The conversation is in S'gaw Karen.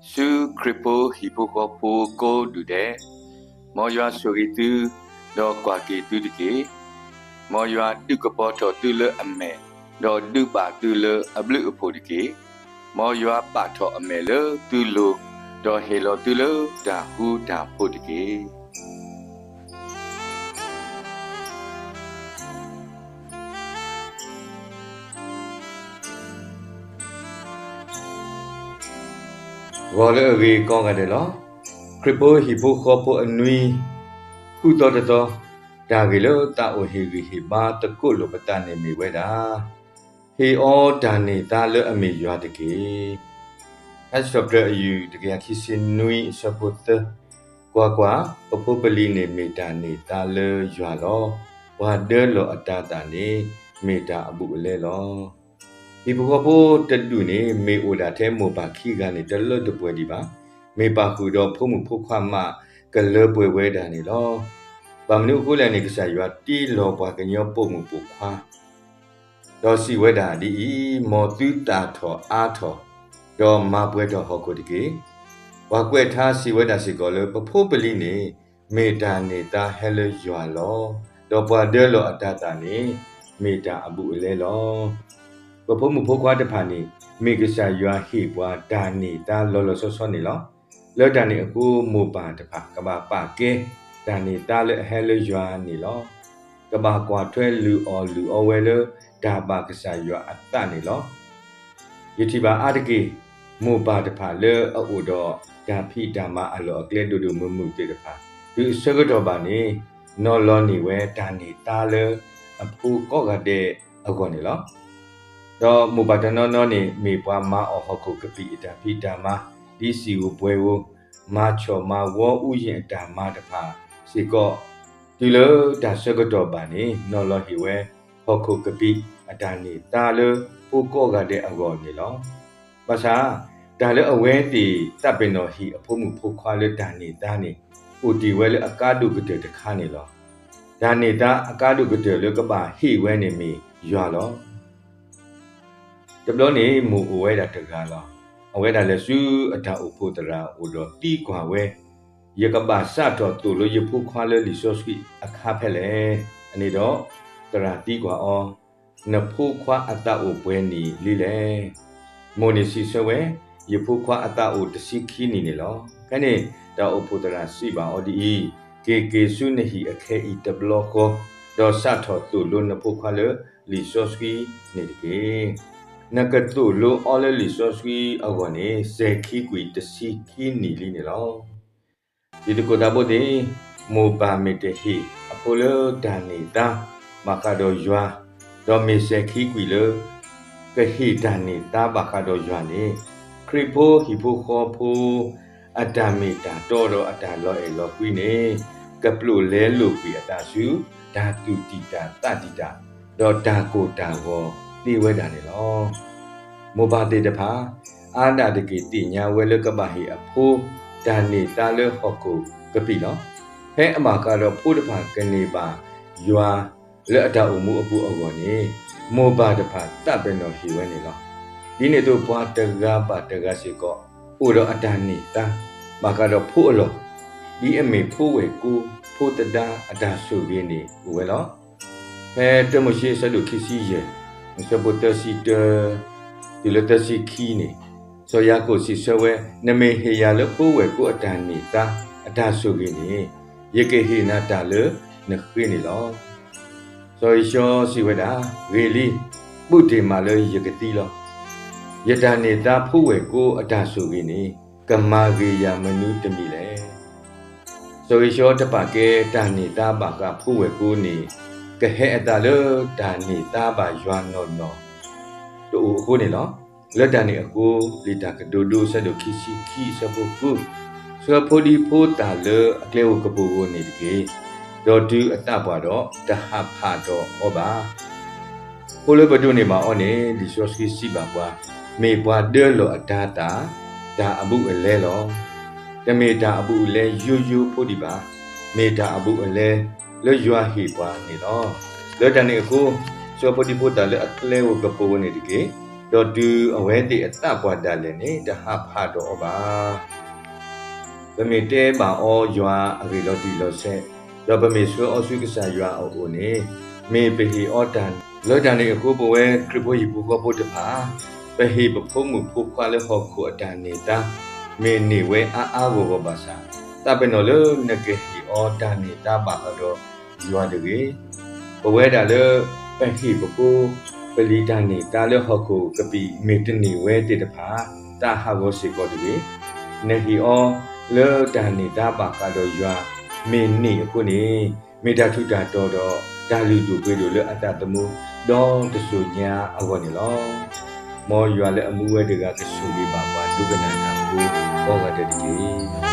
ဆူခရံာ်ဖိဟံၣ်ဖိဃီဖိကိးဒူၣ်ဒဲး, မ်ယွၤဆိၣ်ဂ့ၤသု, ဒီးကွၢ်က့ၤသုတက့ၢ်. မ်ယွၤဒုးကပီၤထီၣ်သုလၢအမဲာ်, ဒီးဒုးဘၣ်သုလၢအဘျုးအဖှိၣ်တက့ၢ်. မ်ယွၤပာ်ထီၣ်အမဲာ်လၢသုလိၤ, ဒီးဟ့ၣ်လီၤသုလၢတၢ်ဃူတၢ်ဖိးတက့ၢ်. ဂီၤလၢအဂ့ၤကိးဂၤဒဲးလီၤ. ခရံာ်ဖိဟံၣ်ဖိဃီဖိအနွံ, ဃုသီတသီ, တၢ်ဂ့ၢ်လၢသးအိၣ်ဟ့ၣ်ဂံၢ်ဟ့ၣ်ဘါသကိးလိာ်ပသးန့ၣ်မ့ၢ်ဝဲဒၣ်, ဟ့ၣ်အီၤတၢ်န့ၢ်သါလၢအမ့ၢ်ယွၤတက့ၢ်. ထါစံးထီၣ်ပတြၢၤအယုၢ်တကယၤခံဆံနွံအဆၢဖိသၢ, ကွၢ်ကွၢ်, ပဖိပလံၤန့ၣ်မ့ၢ်တၢ်န့ၢ်သါလၢယွၤလီၤ. ပှၤဒၢလီၤအတၤသၣ်န့ၣ် မ့ၢ်တၢ်အဘူးအလဲလီၤ. ဟံၣ်ဖိဃီဖိတဒူၣ်န့ၣ် မ့ၢ်အိၣ်ဒၣ်ထဲမိၢ်ပၢ်ခံဂၤန့ၣ်တလၢတပှဲၤဒံးဘၣ်. မ့ၢ်ပာ်ဃုာ်ဒီးဖိမုၣ်ဖိခွါမးကလၢပှဲၤဝဲဒၣ်န့ၣ်လီၤ. ဘၣ်မနုၤအဃိလဲၣ်န့ၣ် ကစၢ်ယွၤတ့လီၤပှၤကညီပိာ်မုၣ်ပိာ်ခွါ ဒီးစံးဝဲဒၣ်ဒ်အံၤ, မ်သုသၣ်ထီၣ်အါထီၣ်, ဒီးမၤပှဲၤထီၣ်ဟီၣ်ခိၣ်တက့ၢ်. ပှၤကွဲးထါစံးဝဲဒၣ်စ့ၢ်ကီးလၢ ပဖိပလံၤန့ၣ် မ့ၢ်တၢ်န့ၢ်သါဟဲလၢယွၤလီၤ. ဒီးပှၤဒၢလီၤအတၤသၣ်န့ၣ် မ့ၢ်တၢ်အဘူးအလဲလီၤ. ပဖိမုၣ်ဖိခွါတဖၣ်န့ၣ် မ့ၢ်ကစၢ်ယွၤဟ့ၣ်ပှၤတၢ်န့ၢ်သါလီၤလီၤဆီဆီန့ၣ်လီၤ. လၢတၢ်န့ၣ်အဃိ မိၢ်ပၢ်တဖၣ် ကဘၣ်ပာ်ကဲ တၢ်န့ၢ်သါလၢအဟဲလၢယွၤန့ၣ်လီၤ. ကဘၣ်ကွၢ်ထွဲလုၢ်အီၣ်လုၢ်အီဝဲလၢ တၢ်ဘၣ်ကစၢ်ယွၤအသးန့ၣ်လီၤ. ယထံၣ်ဘၣ်အါတက့ၢ် မိၢ်ပၢ်တဖၣ်လၢအအိၣ်ဒီးတၢ်ဖံးတၢ်မၤအလီၢ်အကျဲဒိၣ်ဒိၣ်မုၢ်မုၢ်သ့ၣ်တဖၣ် တုၤအဆၢကတီၢ်ဘၣ်န့ၣ် နီၤလီၤန့ၢ်ဝဲတၢ်န့ၢ်သါလၢအဖိကိးဂၤဒဲးအဂီၢ်န့ၣ်လီၤ. ဒီးမိၢ်ပၢ်တနီၤနီၤန့ၣ် မ့ၢ်ပှၤမၤအီၣ်ဟီၣ်ခိၣ်ကပံာ်အတၢ်ဖံးတၢ်မၤ ဒ်စံာ်ဧိၤပှဲၤဧိၤ, မၤဆီၣ်မၤဝီအူယံာ်အတၢ်မၤတဖၣ်စ့ၢ်ကီး, တုၤလၢတၢ်ဆၢကတီၢ်ဘၣ်န့ၣ် နီၤလီၤဟ့ၣ်ဝဲ ဟီၣ်ခိၣ်ကပံာ်အတၢ်န့ၢ်သါလၢဖိကိးဂၤဒဲးအဂီၢ်န့ၣ်လီၤ. ဘၣ်ဆၣ် တၢ်လၢအဝဲသ့ၣ်သးပ့ၤနီၣ်ဟ့ၣ်အဖိမုၣ်ဖိခွါလၢတၢ်န့ၢ်သါန့ၣ် အိၣ်တ့ၢ်ဝဲလၢအကါဒိၣ်ကတၢၢ်တခါန့ၣ်လီၤ. တၢ်န့ၢ်သါအကါဒိၣ်ကတၢၢ်လၢကဘၣ်ဟ့ၣ်ဝဲန့ၣ်မ့ၢ်ယွၤလီၤ. တဘျီန့ၣ်မိၢ်အိၣ်ဝဲဒၣ်တဂၤလီၤ. အဝဲဒၣ်လဲၤဆူအတၢ်အိၣ်ဖှိၣ်သရၣ်အအိၣ်ဒီးသံကွၢ်ဝဲ, ယကဘၣ်စးထီၣ်သိၣ်လိယဖိခွါလၢလံာ်စီဆှံအခါဖဲလဲၣ်. အန့ၣ်ဒီး သရၣ်သံကွၢ်အီၤ, နဖိခွါအသးအိၣ်ပှဲၤနံၣ်လံလဲၣ်. မိၢ်န့ၣ်စံးဆၢဝဲ, ယဖိခွါအသးအိၣ်တဆံခံနံၣ်န့ၣ်လီၤ. ဖဲန့ၣ် တၢ်အိၣ်ဖှိၣ်သရၣ်စံးဘၣ်အီၤဒ်အံၤ, က့ၤက့ၤဆူနဟံၣ်အခဲအံၤတဘျီဃီ, ဒီးစးထီၣ်သိၣ်လိနဖိခွါလၢလံာ်စီဆှံန့ၣ်တက့ၢ်. နကသိၣ်လိအီၤလၢလံာ်စီဆှံအဂီၢ်န့ၣ် စဲၤခံကွံာ်တဆံခံနံၣ်လံန့ၣ်လီၤ. တံၤသကိးသးဘိသ့ၣ်, မိၢ်ပၢ်မ့ၢ်တဟ့ၣ်အဖိလၢတၢ်န့ၢ်သါ ဘၣ်ဃးဒီးယွၤ, ဒီးမ့ၢ်စဲၤခံကွံာ်လၢ ကဟ့ၣ်တၢ်န့ၢ်သါဘၣ်ဃးဒီးယွၤန့ၣ်, ခရံာ်ဖိဟံၣ်ဖိဃီဖိ အတၢ်မ့ၢ်တၢ်တီဒီးအတၢ်လီၤအဲၣ်လီၤကွံန့ၣ် ကပျိာ်လဲလိာ်ကွံာ်အသးဆူ တၢ်သူၣ်တံၢ်တၢ်သးတံာ်တာ်, ဒီးတၢ်ကိၢ်တၢ်ဂီၤသ့ဝဲဒၣ်န့ၣ်လီၤ. မိၢ်ပၢ်သ့ၣ်တဖၣ် အါဒၣ်တက့ၢ်သ့ၣ်ညါဝဲလၢကဘၣ်ဟ့ၣ်အဖိ တၢ်န့ၢ်သါလၢဟီၣ်ခိၣ်ကပံာ်လီၤ. ဖဲအဘၣ်ဃးဒီးဖိတဖၣ်ကန့ၢ်ဘၣ်ယွၤလၢအတၢ်အိၣ်မူအပူၤအဂီၢ်န့ၣ်, မိၢ်ပၢ်တဖၣ်သးပ့ၤနီၣ်ဟ့ၣ်ဝဲန့ၣ်လီၤ. ဒ်န့ၣ်အသိးပှၤတဂၤဘၣ်တဂၤစ့ၢ်ကီး အိၣ်ဒီးအတၢ်န့ၢ်သါ ဘၣ်ဃးဒီးဖိအလီၢ်, ဒ်အမ့ၢ်ဖိဝဲၢ်ကိ ဖိသဒါအတၢ်ဆိၣ်ဂ့ၤန့ၣ်အိၣ်ဝဲလီၤ. ဖဲတၢမိၤၡ့အဆၢဒိၣ်ခံဆံယဲၢ် အဆၢဖိသၢဆံတၢ တုၤလၢသၢဆံခံန့ၣ်, စီၤယၤကိာ်စံးဆၢဝဲ, နမ့ၢ်ဟ့ၣ်ယၤလၢဖိဝဲၢ်ကိအတၢ်န့ၢ်သါ အတၢ်ဆိၣ်ဂ့ၤန့ၣ်, ယကဟ့ၣ်နၤတၢ်လၢနဃ့န့ၣ်လီၤ. စီၤဧ့ၡီၤစံးဝဲဒၣ်, ဂ့ၤလံ, ဘူၣ်တ့ၢ်မးလၢယကသံလီၤ. ယတၢ်န့ၢ်သါဖိဝဲၢ်ကိအတၢ်ဆိၣ်ဂ့ၤန့ၣ် ကမၤဂ့ၤယၤမနုၤတမံၤလဲၣ်. စီၤဧ့ၡီၤတပာ်ကဲတၢ်န့ၢ်သါဘၣ်ဃးဖိဝဲၢ်ကိန့ၣ် ကဟဲအသးလၢတၢ်န့ၢ်သါဘၣ်ယွၤနီၢ်နီၢ်တအိၣ်အဃိန့ၣ်လီၤ. လၢတၢ်န့ၣ်အဃိ လံာ်တၢ်ကတိၤဒိအဆၢဒိၣ်ခံဆံခံအဆၢဖိဃု, ဆှၢဖိဒံဖိသၣ်လၢအကျဲဧိၤကပူၤဧိၤန့ၣ်တက့ၢ်. ဒီးတုၤအသးပှၢ်ဒီးတဟးဖးဒီးအီၤဘၣ်. ဖိလၢပဒိးန့ၢ်ဘၣ်အီၤန့ၣ် လံာ်စီဆှံစံးဘၣ်ပှၤ, မ့ၢ်ပှၤဒၢလီၢ်အတၤသၣ်, တၢ်အဘူးအလဲလီၤ. တမ့ၢ်တၢ်အဘူးအလဲယိယိဖိဒံးဘၣ်. မ့ၢ်တၢ်အဘူးအလဲလၢယွၤဟ့ၣ်ပှၤန့ၣ်လီၤ. လၢတၢ်န့ၣ်အဃိ, ဆှၢဖိဒံဖိသၣ်လၢအကျဲဧိၤကပူၤဧိၤန့ၣ်တက့ၢ်. ဒီးတုၤအဝဲသ့ၣ်အသးပှၢ်ဒၣ်လဲာ်န့ၣ် တဟးဖးဒီးအီၤဘၣ်. ပမ့ၢ်တဲဘၣ်အီၤယွၤအဂ့ၢ်လီၤတံၢ်လီၤဆဲး, ဒီးပမ့ၢ်ဆှၢအီၤဆူကစၢ်ယွၤအအိၣ်န့ၣ်, မ့ၢ်ပဟ့ၣ်အီၤတၢ်န့ၣ်လီၤ. လၢတၢ်န့ၣ်အဃိ ပဝဲခရံာ်ဖိဟံၣ်ဖိဃီဖိတဖၣ်, ပဟ့ၣ်ပဖိမုၣ်ဖိခွါလၢဟီၣ်ခိၣ်အတၢ်န့ၢ်သါ, မ့ၢ်န့ၢ်ဝဲအါအါဂီၢ်ဂီၢ်ဘၣ်ဆၣ်, သးပ့ၤနီၣ်လၢနကဟ့ၣ်အီၤတၢ်န့ၢ်သါဘၣ်ဃးဒီးယွၤတဂ့ၤ. ပဝဲဒၣ်လၢပဟ့ၣ်ပဖိ ပလံၤတၢ်န့ၢ်သါလၢဟီၣ်ခိၣ်ကပံာ် မ့ၢ်တန့ၢ်ဝဲသ့ၣ်တဖၣ် သးဟးဂီၤစ့ၢ်ကီးတဂ့ၤ. နဟ့ၣ်အီၤလၢတၢ်န့ၢ်သါဘၣ်ဃးဒီးယွၤ မ့ၢ်န့ၢ်အဃိန့ၣ်, မ့ၢ်တၢ်ထူးတၢ်တီၤဒီးတၢ်လုၢ်ဒိၣ်ပှ့ၤဒိၣ်လၢအသးသမူ ဒီတစိၤညါအဂီၢ်န့ၣ်လီၤ. မ်ယွၤလၢအမူဝဲတဂၤကဆိၣ်ဂ့ၤဘၣ်ပှၤဒိကနၣ်တၢ်ဖိကိးဂၤဒဲးတက့ၢ်.